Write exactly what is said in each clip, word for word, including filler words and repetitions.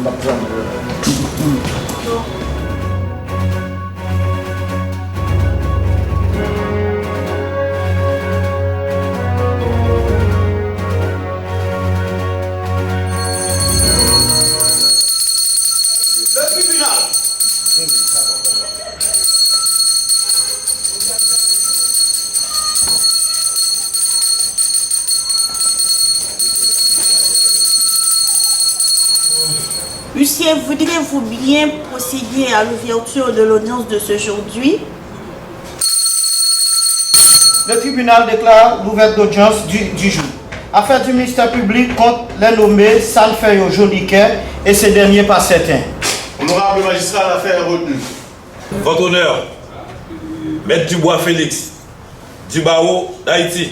Le tribunal. Huissier, voudrez-vous bien procéder à l'ouverture de l'audience de ce jour? Le tribunal déclare l'ouverture d'audience du, du jour. Affaire du ministère public contre les nommés Sanfeyo Jolicoeur et ces derniers par certains. Honorable magistrat, l'affaire est retenue. Votre honneur, Maître Dubois Félix, du barreau d'Haïti,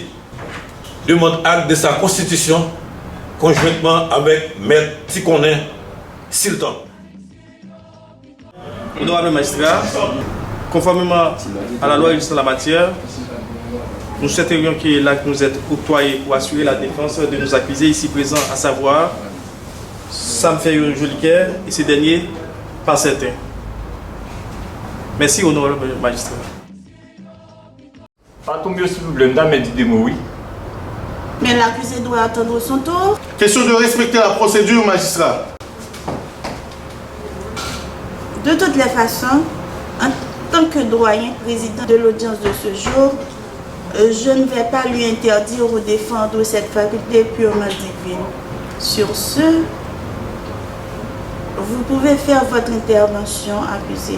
demande acte de sa constitution conjointement avec Maître Ticonin Sultan. Onorab majistra, konfòmeman a la lwa rejistan la matyè, nous souhaiterions que l'acte nous est octroyé pour assurer la défense de nos accusés ici présents, à savoir Sanfeyo Jolicoeur et ces derniers par certains. Merci, onorab majistra. Patwon m yo, silvouplè, m ta renmen di de mo, wi. Mais l'accusé doit attendre son tour. Question de respecter la procédure, magistrat. De toutes les façons, en tant que doyen président de l'audience de ce jour, euh, je ne vais pas lui interdire ou défendre cette faculté purement divine. Sur ce, vous pouvez faire votre intervention, accusé.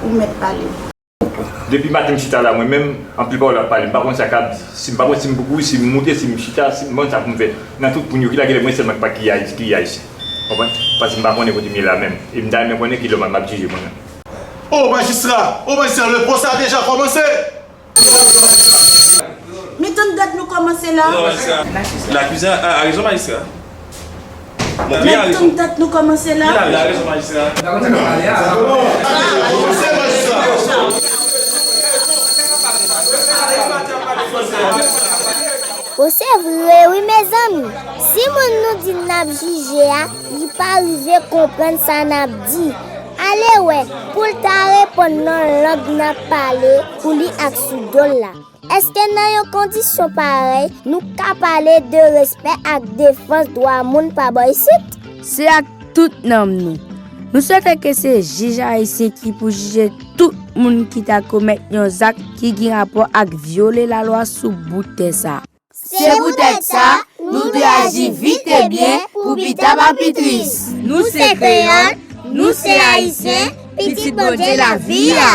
Ou mèt pale. Depi maten m chita la, mwen menm, anpil pawòl ap pale. M pa konn sa k ap di. Si m pa konn si m pou kouri, si m moute, si m chita, si m pa konn sa pou m fè. Nan tout moun yo ki la, genlè mwen sèlman ki pa, ki Ayis-, ki Ayisyen. Konprann? Paske m pa konnen kote m ye la menm. E m ta renmen konnen ki lè m ap jije mwen menm. O majistra! O majistra, le procès a déjà commencé! Men tann dat nou kòmanse la. Lakize a, a rezon, majistra. Bon, li a rezon. Tann dat nou kòmanse la. Li a rezon, majistra. Bon, se vre wi, mezanmi. Si moun nou di n ap jije a, li pa rive konprann sa n ap di, ale wè pou l ta reponn nan lang n ap pale pou li ak sou do l la. Èske nan yon kondisyon parèy, nou ka pale de respè ak defans dwa moun pa bò isit? Se ak tout nanm nou. Nou swete ke se jij ayisyen ki pou jije tout moun ki ta komèt yon zak ki gen rapò ak vyole lalwa sou bout tè sa a. Se poutèt sa, nou dwe aji vit e byen pou pita pa pi tris. Nou se kreyòl, nou se ayisyen, pitit Bondye lavi a.